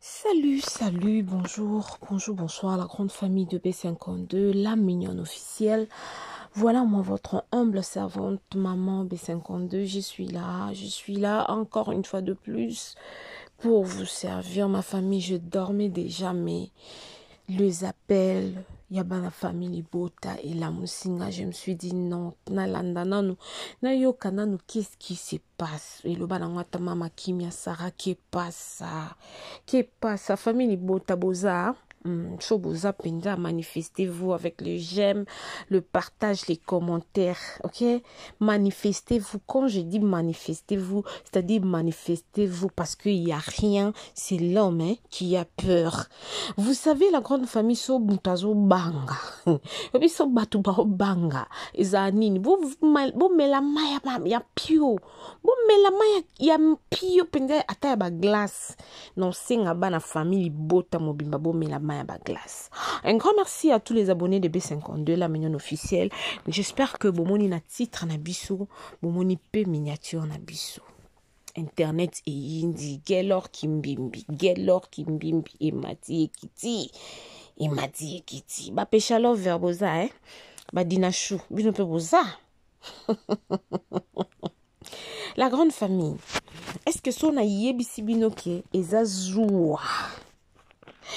Salut, salut, bonjour, bonjour, bonsoir, la grande famille de B52, la mignonne officielle. Voilà moi votre humble servante, maman B52, je suis là, je suis là encore une fois de plus pour vous servir ma famille. Je dormais déjà, mais les appels, ya bana famille libota elamusi nga je me suis dit non nalanda nanu nayoka nanu qu'est-ce qui se passe eloba nango ata mama kimia sara que pasa que pasa famille libota boza so boza mpenza manifestez-vous avec le j'aime le partage les commentaires ok manifestez-vous quand je dis manifestez-vous c'est-à-dire manifestez-vous parce qu'il y a rien c'est l'homme hein, qui a peur vous savez la grande famille so moto azobanga biso bato baobanga ezala nini bomela mai ya pio bomela mai ya mpio mpenza ata ya baglace nosenga bana famille libota mobimba bomela mai ya baglace un grand merci à tous les abonnés de b52 la mignonne officielle j'espère que bomoni na titre na biso bomoni mpe miniature na biso internet eyindi gelor kimbimbi gelor kimbimbi emati ekiti emati ekiti bapesha lover boza eh? badina chou bino mpe boza la grande famille est ce que so nayebisi bino ke eza zuwa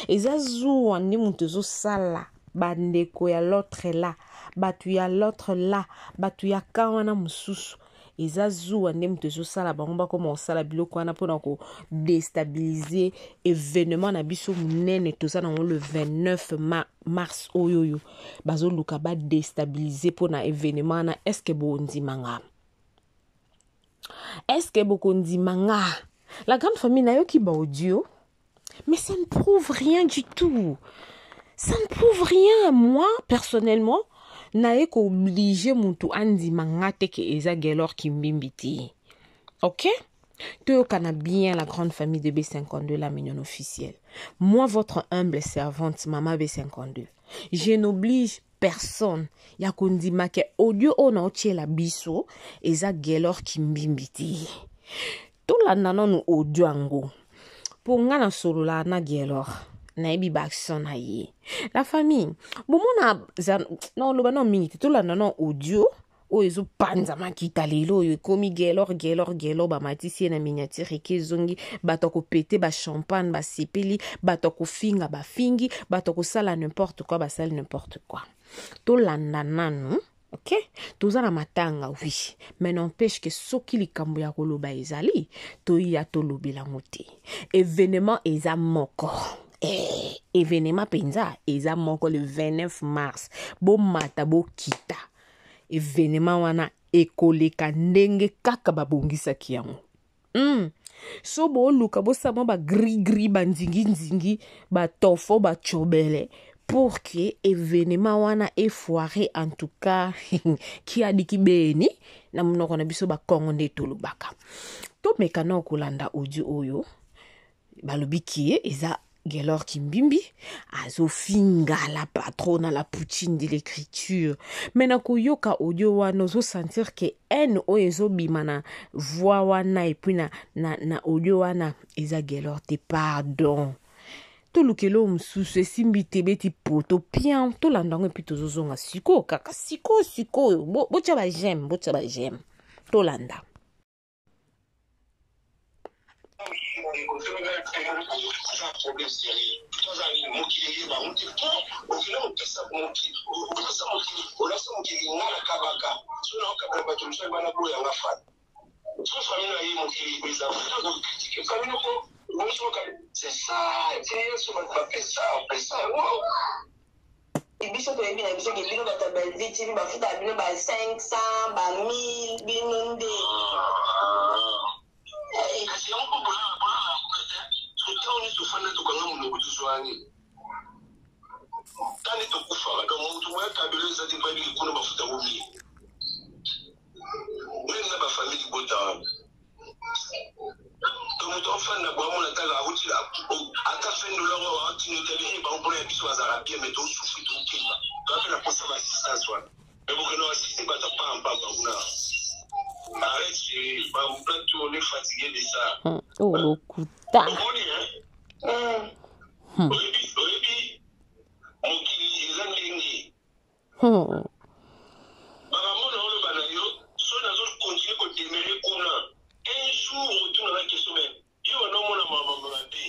eza zuwa nde moto ezosala bandeko ya l'autre la bato ya l'autre la bato ya ka wana mosusu eza zuwa nde moto ezosala bango bakoma kosala biloko wana mpona kodestabilize evenement na biso monene toza nango le 29 ma mars oyo oyo bazoluka badestabilize mpona evenement wana estce bondima nga estce bokondima nga la grande famille nayoki baaudio mais ça ne prouve rien du tout ça ne prouve rien moi personnellement naye kooblige motu andima nga te ke eza gelor kimbimbi te ok toyokana bien la grande famille de b52 la mignonne officielle moi votre humble servante mama b52 je n'oblige personne ya kondima ke audio oyo naotiela biso eza gelor kimbimbi te tolanda nanu audio yango mpo nga nasololaka na gelor nayebi baaction na ye la famille bomona naoloba nao mingi te tolanda nao audio oyo ezopanza makita lelo oyo ekomi gelor gelor gelor bamatisi ye na miniature eke ezongi bato ya kopete bachampagne basepeli bato ya kofinga bafingi bato ya kosala n'importe quoi basali n'importe quoi tolanda nanu ok toza na matanga oui mais n'empêche ke soki likambo ya koloba ezali toya tolobela yango te evenement eza moko eh, evenement mpenza eza moko le 29 mars bomata bokita evenement wana ekoleka ndenge kaka babongisaki yango so boluka bosala mwa bagrigri banzinginzingi batofo bacobele pour que événement wana efoire en tout cas kiadiki beni na monoko na biso bakongo nde tolobaka tomeka nao kolanda audio oyo balobi kie eza Gelor Kimbimbi azofinga la patrona la poutine de l'écriture mais na koyoka audio wana ozosentir ke haine oyo ezobima na voix wana epuis na, na, na audio wana eza Gelor te pardon tolukela oyo mosusu esimbi te beti poto pian tolanda yango epuis tozozonga sikoyo kaka sikoyo sikoyo botya ba j'aime botya ba j'aime tolanda aza problème sérieux toza nini mokili eyeba yango te po okende kopesa mokili opesa mokili olakisa mokili nga na kabaka so na okabela bato mosusu bana boya nga fana so famille na ye mokili eza kokritike famille moko bosoka c'est ça influence bato bapesa opesa yango biso toyebi na biso ke bino bato ya Bellevue TV bafutaka bino ba 500 ba 1000 bino nde kasi yango mpo bolala bolala yango te soki ntango nyonso ofanda tokanga monoko tozwa nini tani tokufaka donc motu moya kabelo eza te mpo ayebiki kuna bafuta ngo mingi meme na bafamille libota wana to moto afanda boye amona taka awuti ata fin dollar oyo atino etali e bango mpona ya biso bazalaka bien mais tosufri tokemba toa mpe na posa ba assistance wana mais bokende assiste bato pampamba kuna arrête chérie baplateau on est fatigué de ça Oh, lokuta omoni hein? Oyebi, oyebi mokili eza ndenge. Makambo na oloba na yo, soki nazo continuer ko demeurer kuna, un jour otuna nga question mais yo wana omona makambo mabe.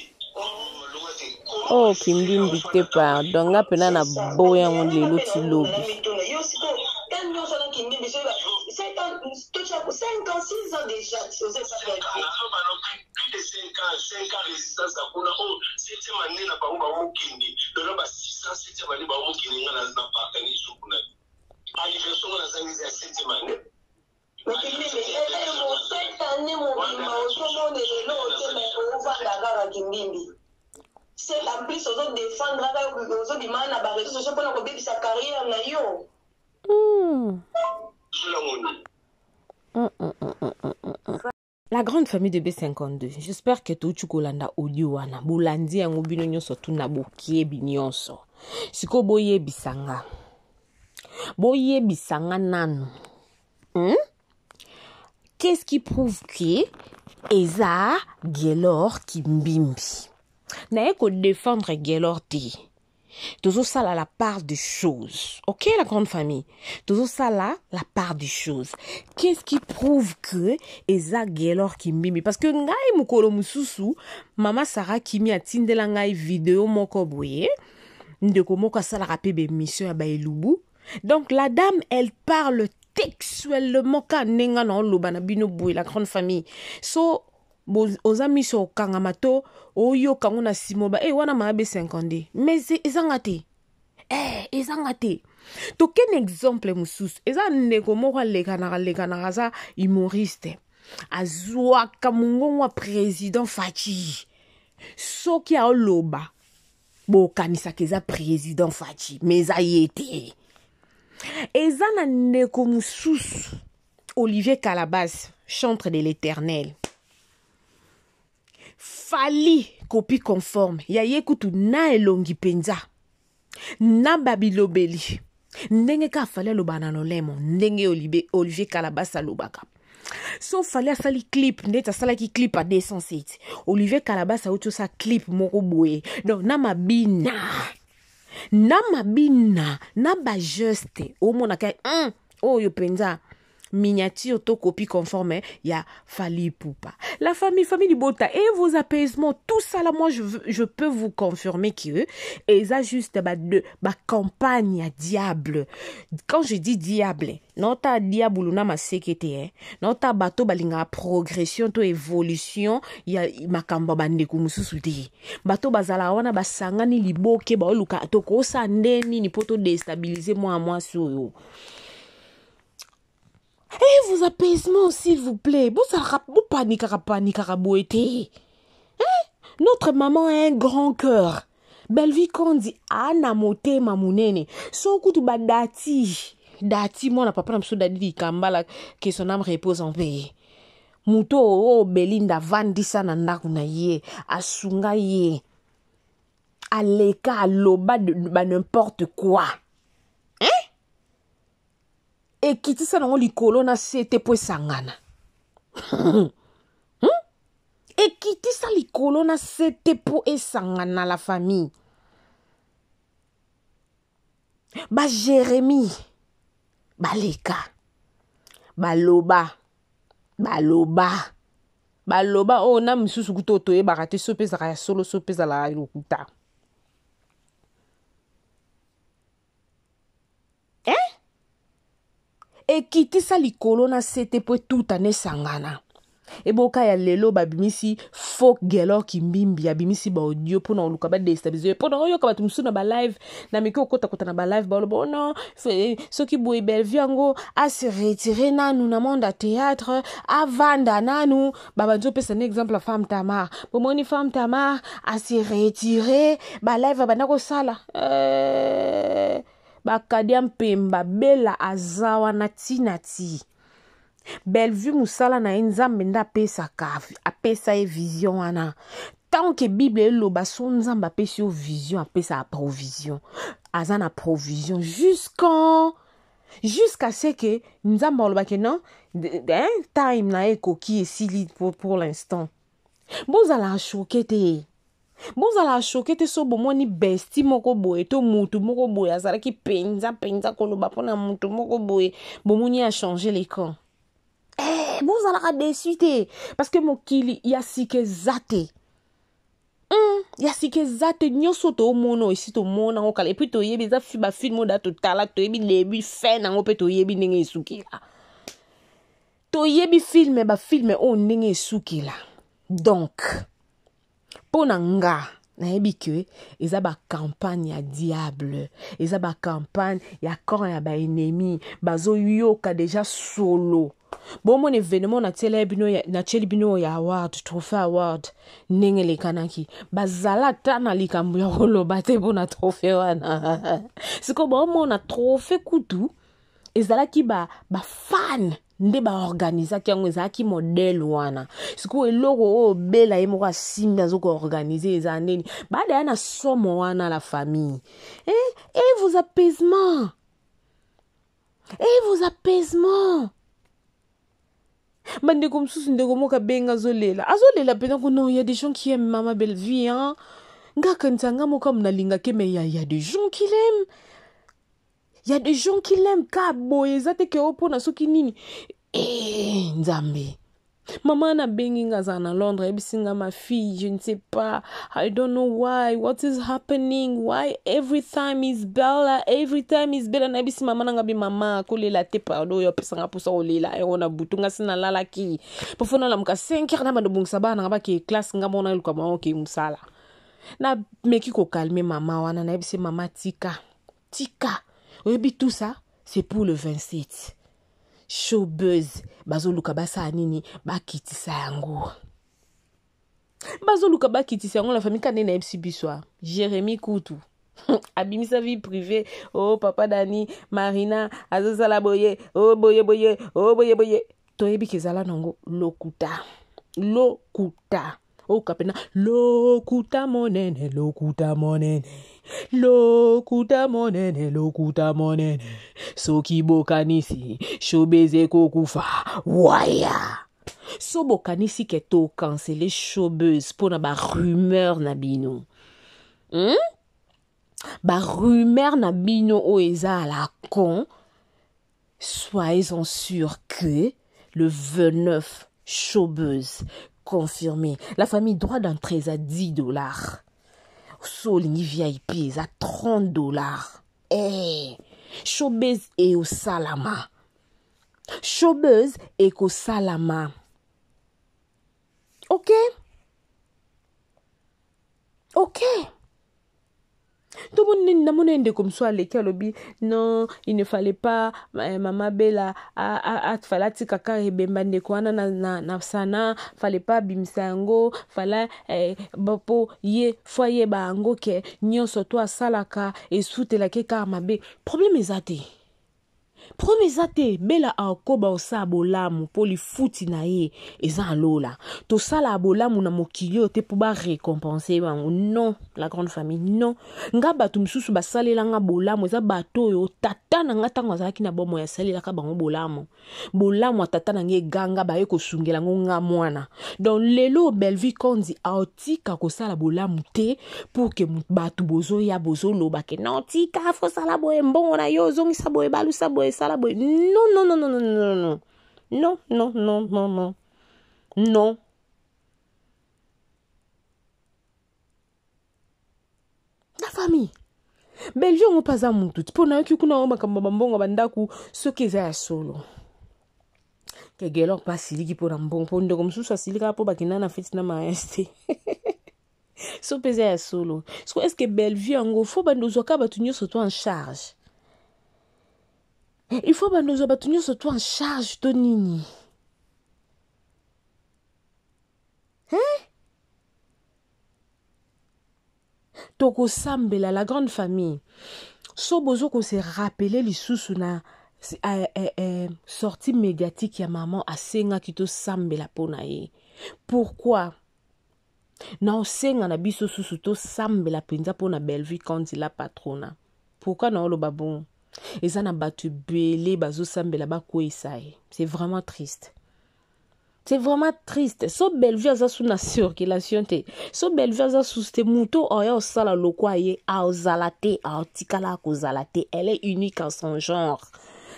Longa te. Oh, kimbimbi te pardon, nga pena na boya yango lelo ti lobi. Yo sikoyo ntango nyonso wana kimbimbi soki ba 5 ans totia 5 ans 6 ans déjà oza epa Nazoba no plus de 5 ans, 5 ans résistance ya kuna oyo 7e année na bango bamokende lelo ba 6 ans 7e année bamokende nga na partani so kuna anniversaire nga nazangi ya 7e année. Mais kimbimbi elemo 7 année mobimba ozomona lelo ote mais ovanda kaka kimbimbi. C'est en plus ozo défendre kaka ozobima na ba réseaux sociaux mpona kobebisa carrière na yo. La grande famille de B52, j'espère que touti kolanda audio wana. Bolandi yango bino nyonso tuna bokiebi nyonso. Siko boyebisa nga. Boyebisa nga nanu. Qu'est-ce qui prouve que eza Guelor Kimbimbi? Naye ko défendre Guelor te. Tozosala la part des choses. Ok, la grande famille? Tozosala la part des choses. Qu'est-ce qui prouve que eza Guelor Kimbimbi? Parce que ngai mokolo mosusu, mama Sarah Kimi atindela ngai video moko boye. Ndeko moko asalaka pe ba émission ya ba elubu. Donc la dame, elle parle textuellement ka ndenge na oloba na bino boye, la grande famille. So oza miso okangama to oyoka ngo na simo ba, wana mama B52. Mais ezanga te. Ezanga te. Tokene exemple mosusu. Eza ndeko moko alekanaka, alekanaka, aza humoriste. Azwaka mongongo ya président Fatshi. Soki aoloba, bokanisaka eza président Fatshi, mais eza ye te. Eza na ndeko mosusu, Olivier Calabas, chantre de l'éternel. Fally copie conforme ya ye kutu na elongi penza na babilobeli ndenge ka Fally aloba na lolemo ndenge Olivier Calabas alobaka. So Fally asali clip ndeti asalaki clip à 207, Olivier Calabas auti osala clip moko boye. Donc na mabina, na mabina, na ba geste omonaka, oyo penza miniature to copie conforme ya Fally Ipupa. La famille, famille Libota et vos apaisements, tout ça là, moi je peux vous confirmer que eza juste ba de ba campagne ya diable. Quand je dis diable, non ta diable na masekete, hein. Non ta bato balinga progression to évolution ya makambo ba ndeko mususu te. Bato bazala wana basangani liboke ba oluka to kosa ndeni ni poto déstabiliser moi moi soyo. Et vos apaisements, s'il vous plaît. Bon, ça rap, bon, panique, rap, panique, rap, boité. Hein? Notre maman a un grand cœur. Bellevue Kondi, ana motema munene. Sokutu ba dati. Dati, moi, na papa na mso dadi di kambala, que son âme repose en paix. Muto, oh, Belinda, vandisa na ndaku na ye, asunga ye. Aleka, aloba, de, ba n'importe quoi. Hein? Ekitisa nango likolo na se te po esangana. Ekitisa likolo na se te po esangana la famille. Ba Jérémie, baleka, baloba, baloba, baloba, oh, na misusu kutu oyo toyebaka te, soki ezalaka ya solo, soki ezalaka ya lokuta. Hein? Ekitisa likolo na se te po etuta na esangana. Eboka ya lelo babimisi faux Guelor Kimbimbi, abimisi ba audio pona oluka ba déstabiliser. Pona oyoka bato mosusu na ba live, na miki okota kota na ba live, ba loba, oh non, soki boye Bellevue yango a se retirer nanu na monde ya théâtre, avanda nanu, ba banzo pesa na exemple ya femme Tamar. Bomoni femme Tamar a se retirer, ba live banda kosala. Bakadia Mpemba, Bella aza wana tina ti. Bellevue musala na ye nzambe nde apesaka, apesa ye vision wana. Tant que Bible eloba so nzambe apesi yo vision, apesa provision. Aza na provision jusqu'à ce que nzambe alobake non, hein, time na ye ekoki esili pour l'instant. Bozala choqué te. Bozala choqué te so bomoni bestie moko boye to mutu moko boye azalaki mpenza mpenza koloba mpo na mutu moko boye, bomoni a changer les camps. Eh, bozalaka déçu te parce que mokili ya sika eza te. Ya sika eza te, nyonso toomona oyo esi tomona yango kala, epuis toyebi eza bafilme oyo da totala, toyebi début fin nango mpe toyebi ndenge esukela, toyebi filme bafilme oyo ndenge esukela. Donc mpo na nga nayebi ke eza bacampagne ya diable, eza bacampagne ya camp ya baennemi, bazoyoka deja solo. Bomona événement natieli bino ya, natieli bino ya award, trophée award, ndenge elekanaki, bazala ata na likambo ya koloba te mpona trophée wana. Sikoyo baomona trophée kutu ezalaki bafan ba nde baorganizaki yango, ezalaki modele wana. Sikoyo eloko oyo Bela ye moko asimbi azokoorganize eza ndeni badaya na somo wana. La famille, eh, et vos apaisements, et vos apaisements. Bandeko mosusu, ndeko moko abenga, azolela, azolela mpenza kuna. Y a des gens qui aiment Mama Bellevue, hein. Nga kanisa nga moko nalingaki, mais y a des gens qui l'aiment, y a des gens qui l'aiment. Ka boye eza te ke o mpona soki nini. E Nzambe, mama nabengi nga, azala na Londres, ayebisi nga: "Ma fille, je ne sais pas, I don't know why, what is happening, why every time is Bella, every time is Bella." Nayebisi mama na nga bi: "Mama, kolela te, pardon." Oyo apesanga mposa kolela yango na butu, nga si nalalaki mpo fo nalamuka 5 heures na bando bongisa bana nanga bake classe, nga mona eluka bango ke mosala. Nameki kocalmer mama wana, nayebisi: "Mama, tika, tika, oyebi tout ça c'est pour le 27 showbuzz. Bazoluka basala nini? Bakitisa yango, bazoluka bakitisa yango." La famille, ka nde nayebisi biso, Jérémi kutu abimisa vie privée. O oh, papa Dani Marina azosala boye, o oh, boye boye, o oh, boye boye, toyebi ke ezala nango lokuta, lokuta oyoka mpena lokuta monene, lokuta monene, lokuta monene, lokuta monene. Soki bokanisi showbuzz ekokufa waya, so bokanisi ke tocancele showbuzz mpo na barumeur na bino, Barumeur na bino oyo eza à la con, soyez-en sûr que le 29, showbuzz confirmé. La famille, droit d'entrée eza 10 $, so olingi VIP eza 30 $. Hey, showbuzz eosalama, showbuzz ekosalama, ok. Tomoni nini? Namoni ndeko mosusu aleki, alobi: "Non, il ne fallait pas, eh, mama Bela fallait atika kaka ebemba ndeko wana na sana, fallait pas abimisa yango, fallait eh, mpo ye fo ayeba yango ke nyonso to asalaka esutelaki kaka mabe." Problème eza te, problème eza te. Bela akoba osala bolamu mpo lifuti na ye eza na lola. Tosala bolamu na mokili oyo te mpo barécompense bango. Non, la grande famille, non. Nga bato mosusu basalelanga bolamu eza bato oyo tata na nga ntango azalaki na bomoi asalelaka bango bolamu. Bolamu ya tata na nga eganga, baye kosungela yango nga mwana. Donc lelo Bellevue Kondi aotika kosala bolamu te pour ke bato bozoya bozoloba ke non, tika, fosala boye, mbongo na yo ozongisa boye, balusa boye, sala boye. Non, non, non, non, non, non, non, non, non, non, non, non. La famille, Bellevue yango mpe aza mutu ti mpo nayoki kuna oyo makambo ya bambongo bandako. Soki eza ya solo ke Gelor mpe asiliki mpo na mbongo, mpo ndeko mosusu asilikaka mpo bakenda na feti na mariage te, so mpe eza ya solo siko, est ce que Bellevue yango fo bando ozwaka bato nyonso to en charge? Il faut bando ozwa bato nyonso to en charge to nini, hein? Tokosambela, la grande famille. So bozo kose rappeler lisusu na sortie médiatique ya mama, asengaki tosambela mpo na ye. Pourquoi na osenga na biso susu tosambela mpenza mpo na Bellevue Kandi la patrona? Pourquoi na oloba bongo? Eza na bato ebele bazosambela bakweyisa ye. C'est vraiment triste. C'est vraiment triste. So Bellevue aza sous na circulation te. So Bellevue aza sous te muto oya osala lokwa ye aozala te, aotikala kozala te. Elle est unique en son genre.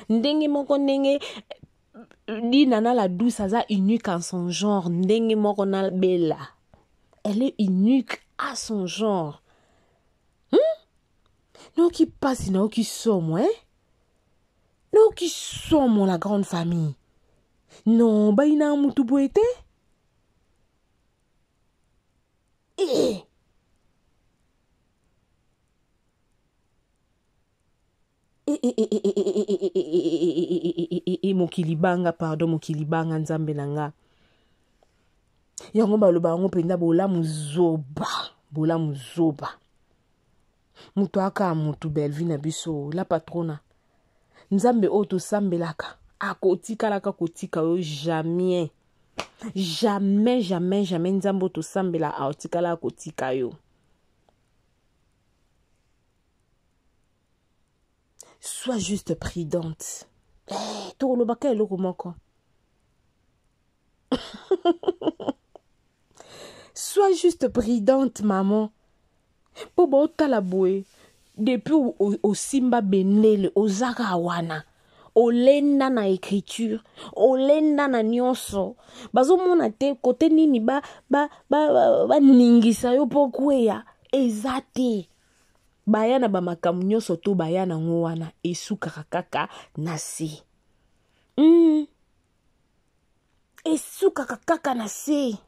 Ndenge moko ndenge di Nana la douce aza unique en son genre. Ndenge moko na Bella. Elle est unique à son genre. Nayoki pasi, nayoki somo, hein? Nayoki somo la grande famille. Non, bayina mutu boye te. Eh. Mokili banga, pardon, mokili banga, nzambe na nga. Yango baloba yango mpenza bolamu zoba, bolamu zoba. Moto aka motu Bellevue na biso, la patrona. Nzambe oyo tosambelaka, akotikalaka kotika yo jamais. Jamais, jamais, jamais nzambe oyo tosambela akotikalaka kotika yo. Sois juste prudente. Eh, tokolobaka eloko moko. Sois juste prudente, maman. Po baotala boye, depuis osimba bendele, ozaka wana. Olenda na écriture, olenda na nyonso. Bazomona te kote nini ba ba ba, ba, ba ningisa yo po kweya eza te. Baya na ba makambo nyonso to baya na ngo wana esukaka kaka na se. Esukaka kaka na se.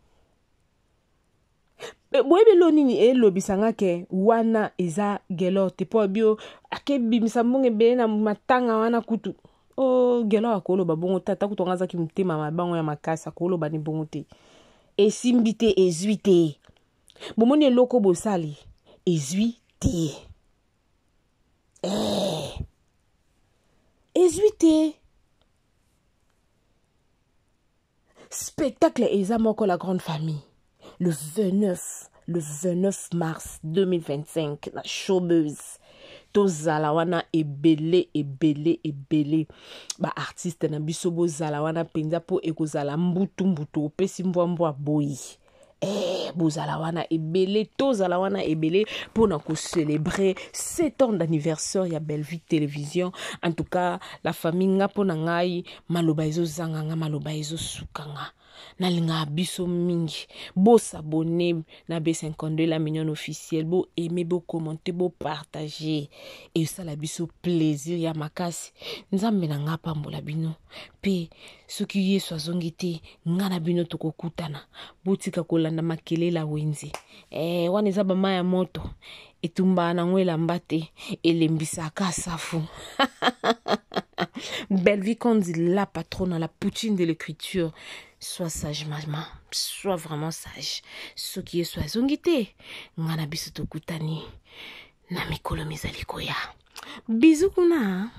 Boyebi lo nini elobisanga ke wana eza Gelor te po bio akebimisa mbongo ebele na matanga wana kutu. Oh, Gelor akoloba bongo tata kutu anga azaki motema mabango ya makasi akoloba ni bongo te. Esimbi te, ezwi te. Bomoni eloko bosali, ezwi te. Eh. Ezwi te. Spectacle eza moko la grande famille. Le 29 mars 2025 na Showbuzz. Tozala wana ebele, ebele, ebele. Ba artiste na biso bozala wana penza po ekozala mbutu mbutu opesi mbwa mbwa boyi. Eh, bozala wana ebele, tozala wana ebele pour na ko célébrer 7 ans d'anniversaire ya Bellevue Télévision. En tout cas, la famille nga po na ngai maloba ezo zanga nga, maloba ezo suka nga. Nalinga biso mingi. Bo s'abonner na B52 la mignonne officielle, bo aimer, bo commenter, bo partager. Et ça la biso plaisir ya makasi. Nzambe na nga pambola bino. Pe soki Yesu azongi te, nga na bino tokokutana. Botika kolanda makelele ya wenze. Eh, wana eza ba mai ya moto. Etumbaka nango elamba te, elembisaka safu. Bellevue Kandi, la patronne, la poutine de l'écriture. Sois sage, maman. Sois vraiment sage. Soki Yesu azongi te, nga na biso tokutani na mikolo mizali koya. Bisous kuna.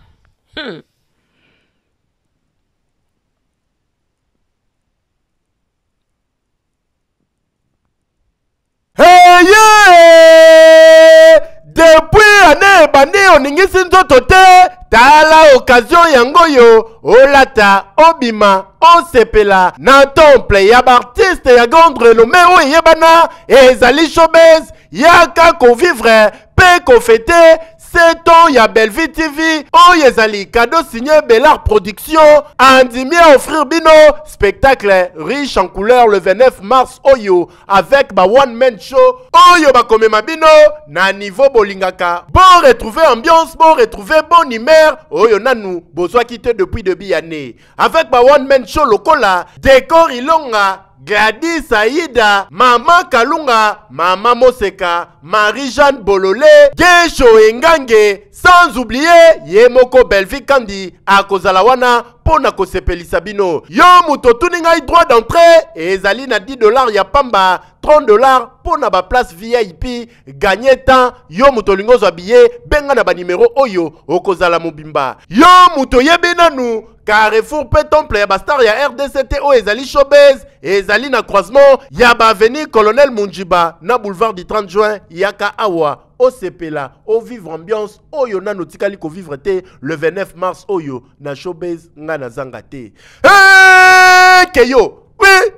Hey, yeah! Depuis année ebandi oningisi nzoto te, tala occasion yango yo olata obima osepela na temple ya ba artiste ya grande renommée oyo eyebana ezali Showbuzz. Yaka kovivre pe kofete 7 ans ya Bellevue TV oyo ezali cadeau signé Bellard Production andimi à offrir bino spectacle riche en couleur le 29 mars oyo avec ba one man show oyo bakomema bino na niveau bolingaka. Bo retrouver ambiance, bo retrouver bonne humeur oyo nanu bozwaki te depuis début année avec ba one man show lokola Décor Ilonga, Gladys Aïda, Mama Kalunga, Mama Moseka, Marie-Jeanne Bololé, Gesho Engange, sans oublier Yemoko Bellevue Kandi akozala wana pona kosepelisa bino. Yo moto otuni ngai droit d'entrée ezali na 10$ ya pamba, 30$ pona ba place VIP. Gagner temps, yo moto olingi ozwa billet, benga na ba numéro oyo okozala mobimba. Yo moto oyebi nanu Carrefour pe temple ya ba star ya RDCT oyo ezali Showbuzz, ezali na croisement ya ba avenue Colonel Munjiba na boulevard du 30 juin. Yaka awa osepela, o vivre ambiance oyo nanu otikali ko vivre te le 29 mars oyo na Showbuzz. Nga nazanga te. Hey, keyo. Oui.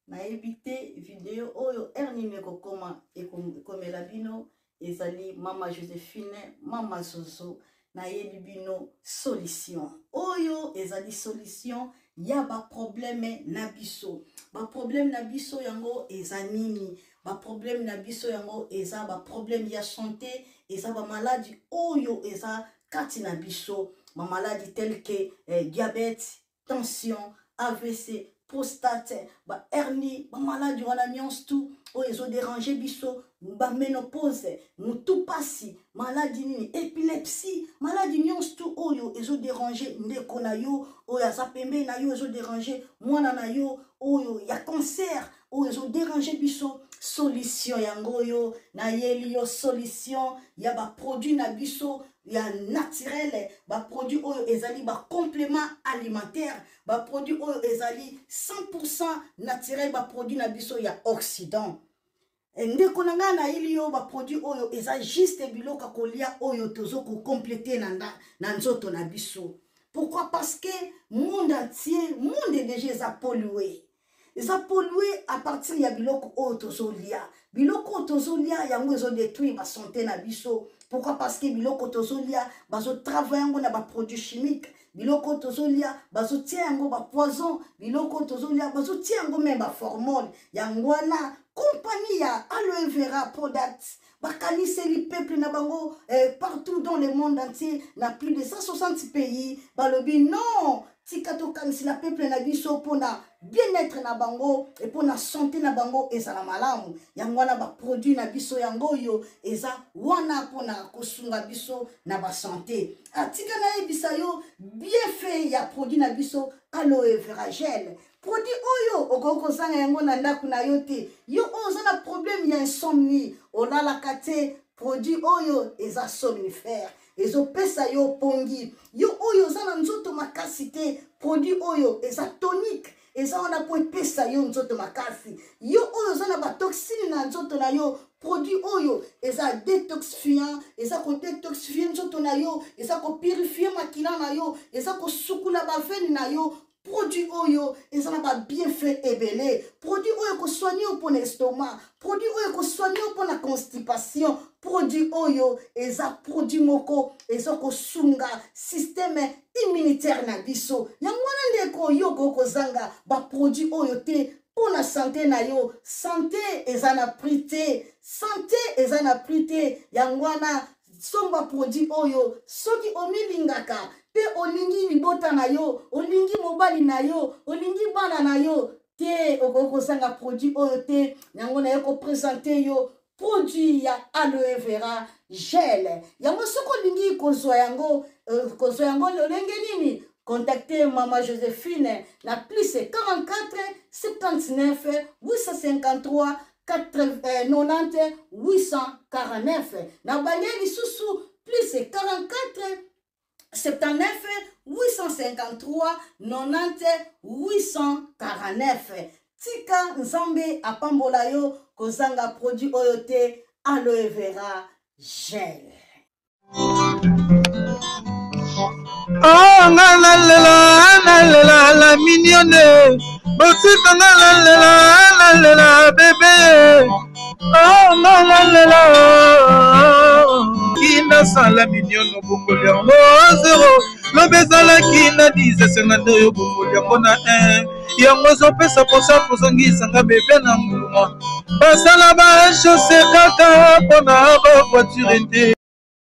Nayebi te video oyo heure nini ekokoma ekomela bino. Ezali mama Josephine, mama Zozo. Nayebi bino solution oyo ezali solution ya ba problème na biso. Ba problème na biso yango eza nini? Ba problème na biso yango eza ba problème ya santé, eza ba maladie oyo eza kati na biso, ba maladie tel que diabète, tension, AVC, prostate, ba hernie, ba maladie wana nyonso tout oyo ezo déranger biso, ba ménopause, mutu pasi, maladie nini, épilepsie, maladie nyonso tout oyo ezo déranger ndeko na yo oyo aza pembeni na yo, ezo déranger mwana na yo oyo ya cancer oyo ezo déranger biso. Solution yango oyo nayeli yo, solution ya ba produit na biso ya naturel, ba produit oyo ezali ba complément alimentaire, ba produit oyo ezali 100% naturel, ba produit na biso ya Occident. Ndeko na ngai, nayeli yo ba produit oyo eza juste biloko ya kolia oyo tozo kocompléter na nzoto na biso. Pourquoi? Parce que monde entier, monde déjà eza pollué, eza pollué à partir ya biloko oyo tozolia. Biloko oyo tozolia yango ezodétruire basanté na biso. Pourquoi? Parce que biloko tozolia, bazotravaille yango na baproduit chimique. Biloko oyo tozolia, bazotia yango bapoison. Biloko oyo tozolia, bazotia yango même baformol. Yango wana compagnie ya Aloe Vera Product bakaniseli peuple na bango partout dans le monde entier, na plus de 160 pays. Balobi non, tika tokanisela peuple na biso mpona bien-être na bango e mpona santé na bango ezala malamu. Yango wana baproduit na biso yango oyo eza wana mpona kosunga biso na basanté. Atika nayebisa yo bienfait ya produit na biso Aloe Vera Gel. Produit oyo okoki kozanga yango na ndako na yo te. Yo oyo oza na problème ya insomnie, olalaka te, produit oyo eza somnifère, ezopesa yo pongi. Yo oyo oza na nzoto makasi te, produit oyo eza tonique, eza wana mpo epesa yo nzoto makasi. Yo oyo oza na batoxine na nzoto na yo, produit oyo eza détoxifiant, eza kodétoxifie nzoto na yo, eza kopurifie makila na yo, eza kosukula baveine na yo. Produit oyo eza na babienfait ebele. Produit oyo ekosoigne yo mpona estomac, produit oyo ekosoigne yo mpona constipation. Produit oyo eza produit moko eza kosunga système immunitaire na biso. Yango wana ndeko, yo okoki kozanga baproduit oyo te mpona santé na yo. Santé eza na prix te, santé eza na prix te. Yango wana somba produit oyo soki omilingaka mpe olingi libota na yo, olingi mobali na yo, olingi bana na yo te, okoki kozanga produit oyo te. Yango naye koprésenter yo produit ya Aloe Vera Gel. Yango soki olingi kozwa yango, kozwa yango lolenge nini? Contactez mama Josephine na plus 44 79 853 90 849. Na bande lisusu, plus 44 79 853 90 849. Tika Nzambe apambola yo. Kozanga produit oyo te, Aloe Vera Gel. Oh, nga nalela, nalela la mignonne, botika nga nalela, nalela bébé. Oh, nga nalela kinasala mignonne, obongoli yango zero. Lobi ezalaki na 10, esenga nde oyo obongoli yango na 1. Yango ezopesa mposa kozongisanga bébé na nguluma. Basala bachaussée kaka mpona bavoiture te.